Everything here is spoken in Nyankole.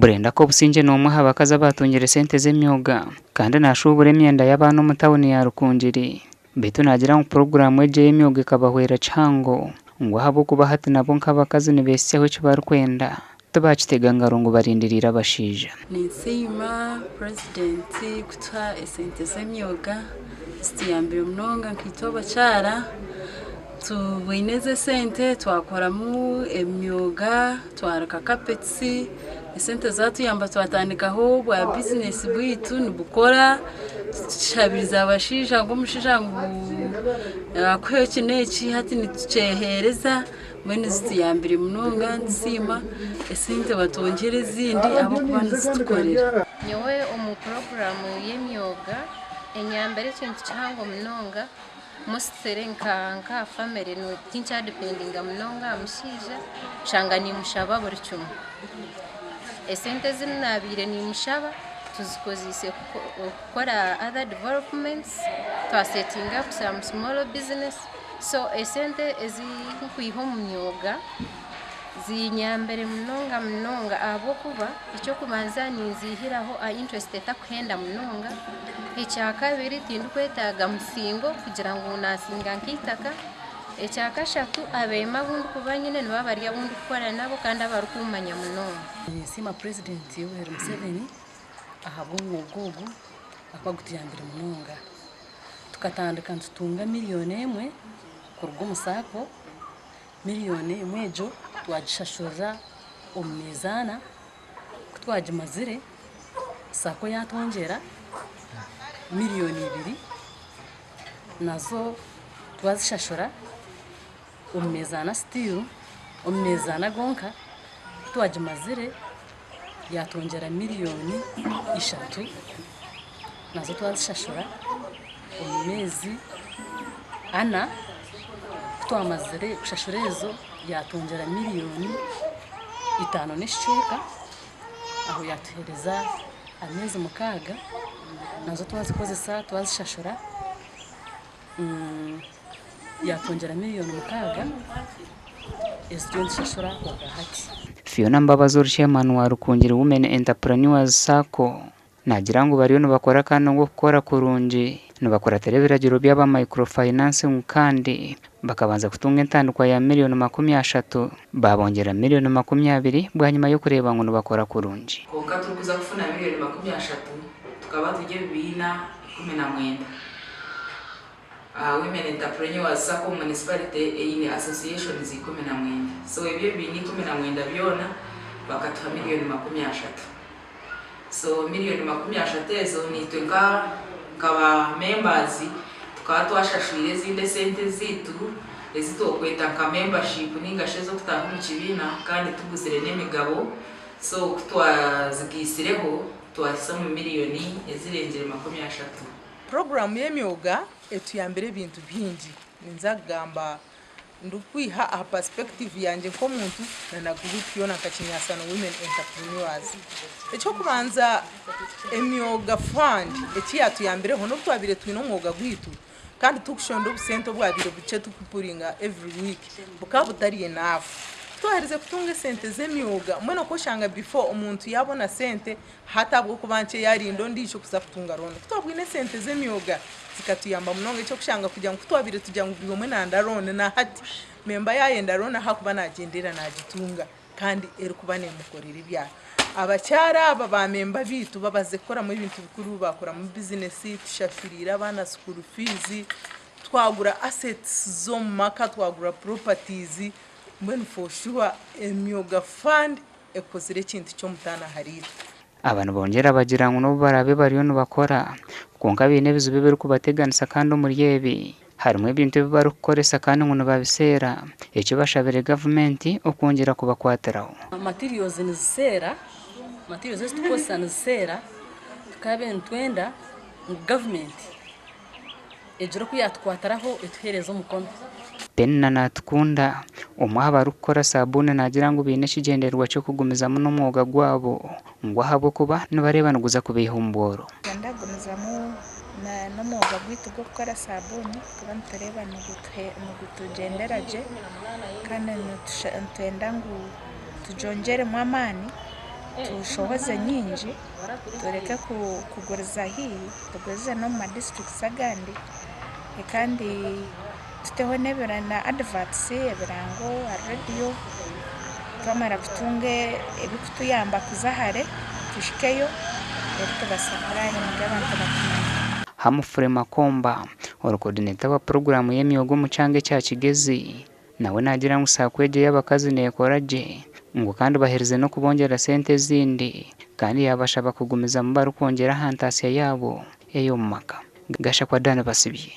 Brenda Kobusingye n'omwe aha bakazi abaatungire sente z'emyoga kandi naashuubura emyenda y'abaana omu tauni ya Rukungiri. Beitu naagira ngu puroguraamu egi ey'emyoga ekabahwera kihango ngu ahabw'okuba hati nabo nk'abakazi nibeehitsyaho eki barikwenda tibaakitega ngaro ngu barindiriire abashaija. Ninsiima purezidenti kutuha esente z'emyoga zituyambire munonga nkaitwe abakyara. Tubwine ezi esente twakoramu emyoga, twaruka kapetsi, esente zatuyamba twatandikaho obwa bizinesi bwaitu nibukora, titukishabiriza abashaija ngu omushaija ngu akuhe eki n'eki hati nitukyeheereza mbwenu zituyambire munonga nitusiima esente batwongyere ezindi ahabw'okuba nizitukorera. Nyowe omu puroguraamu y'emyoga enyambire ekintu kihango munonga. Mostly nka nka family tinkyadipendinga munonga aha mushaija, nshanga nimushaba buri kimwe. Esente ezi naabaire nimushaba tuzikozeise kukora other developments, twasetinga up some small business, so esente ezi nkwiha omu myooga zinyambire munonga munonga ahabw'okuba eky'okubanza ninziihiraho aha interest etakuhenda munonga, ekyakabiri tindikwetaaga musingo kugira ngu naasinga nk'eitaka, ekyakashatu abeema abu ndikuba nyine nibaba bari abu ndikukora nabo kandi abarikummanya munonga. Ninsiima Purezidenti Yoweri Museveni ahabw'omwoga ogu ahakuba gutuyambire munonga. Tukatandika nitutunga miriyoni emwe kuruga omu SACCO. Miriyoni emwe egyo twagishashurira omu meezi ana, ku twagimazire SACCO yaatwongyera miriyoni ibiri nazo twazishashura omu meezi ana still, omu meezi ana gonka, ku twagimazire yaatwongyera miriyoni ishatu nazo twazishashura omu meezi ana. Ku twamazire kushashura ezo yaatwongyera miriyoni itaano n'ekicweka, aho yaatuheereza ameezi mukaaga nazo twazikozesa twazishashura, yaatwongyera miriyoni mukaaga ezi turiyo nitushashura obwahati. Fiona Mbabazi ori Chairman wa Rukungiri Women Entrepreneurs Sacco Naagira ngu bariyo nibakora kandi ngu okukora kurungi nibakuratira ebiragiro by'aba microfinancing kandi bakabanza kutunga entandikwa ya miriyoni 30 baabongyera miriyoni 20 bwanyima y'okureeba ngu nibakora kurungi. Kwonka turikuza kufuna miriyoni 30 tukaba turi ebibiina 19. Women Entrepreneurs Sacco Municipality eine associations 19 so ebyo ebibiina 19 byona bakatuha miriyoni 30. So miriyoni 30 ezo naitwe nka nka ba members tukaba twashashwire ezindi esente ezaitu ezi twokweta nka membership ninga shi ez'okutaaha omu kibiina kandi tuguzire n'emigabo so ku twazigaisireho twahisa omu miriyoni ezirengire 30. Puroguraamu y'emyoga etuyambire ebintu bingi. Ninza kugamba ndikwiha aha perspective yangye nk'omuntu na na group yoona nka Kinyasano Women Entrepreneurs. Eky'okubanza Emyoga Fund eki yaatuyambireho n'obu twabaire twine omwoga gwaitu kandi turikushonda obusente obwabaire bukye turikupuringa every week bukaba butari enough. Ku twaherize kutunga esente z'emyoga mbwenu okashanga before omuntu yaabona sente Hati ahabw'okuba nkye yaarinda ondiijo kuza kutunga looni. Ku twabwine esente z'emyoga zikatuyamba munonga eky'okushanga kugira ngu ku twabaire tugira ngu buri omwe naayenda looni na hati memba yaayenda looni ahakuba naagyenda naagitunga kandi erikuba neemukorera ebyayo. Abakyara aba ba memba baitu babazize kukoramu ebintu bikuru, baakoramu bizinesi, tushashuriire abaana sikuuru fiizi, twagura assets z'omu maka, twagura properties, mbwenu for sure Emyoga Fund ekozire ekintu ky'omutaano ahariitwe. Aba nibongyera bagira ngu n'obu baraabe bariyo nibakora, kwonka baine ebizibu ebirikubateganisa kandi omuri ebi harimu ebintu ebi barikukoresa kandi ngu nibabiseera, eki bashabire gavumenti okwongyera kubakwatiraho. Materials niziseera, materials ezi turikukozesa niziseera, tukaabaire nitwenda ngu gavumenti egire oku yaatukwatiraho etuheereze omukono. Penina Natukunda, omwe aha barikukora saabuuni naagira ngu baine ekigyendererwa ky'okugumizamu n'omwoga gwabo ngu ahabw'okuba nibareeba niguza kubaiha omu bworo. Nitwenda kugumizamu n'omwoga gwaitu gw'okukora saabuuni kuba nitureeba nigutugyendera gye kandi nitwenda ngu tugyongyeremu amaani. tushohoze nyingi tureke kuguriza haihi tugurize n'omu ma disiturikiti agandi kandi tuteho na adivatisi ebirango aha rediyo twamara kutunga ebirikutuyamba kuza hare tuhikeyo reero tubasapurayinge abantu batumanye. Humphrey Makomba, ori coordinator wa puroguraamu y'emyoga omu kyanga ekya Kigezi nawe naagira ngu SACCO egyo ey'abakazi neekora gye ngu kandi baherize n'okubongyera sente ezindi kandi yaabashaba kugumizamu barikwongyera aha ntaasya yaabo ey'omu maka. Gashakwa Dan Basibye.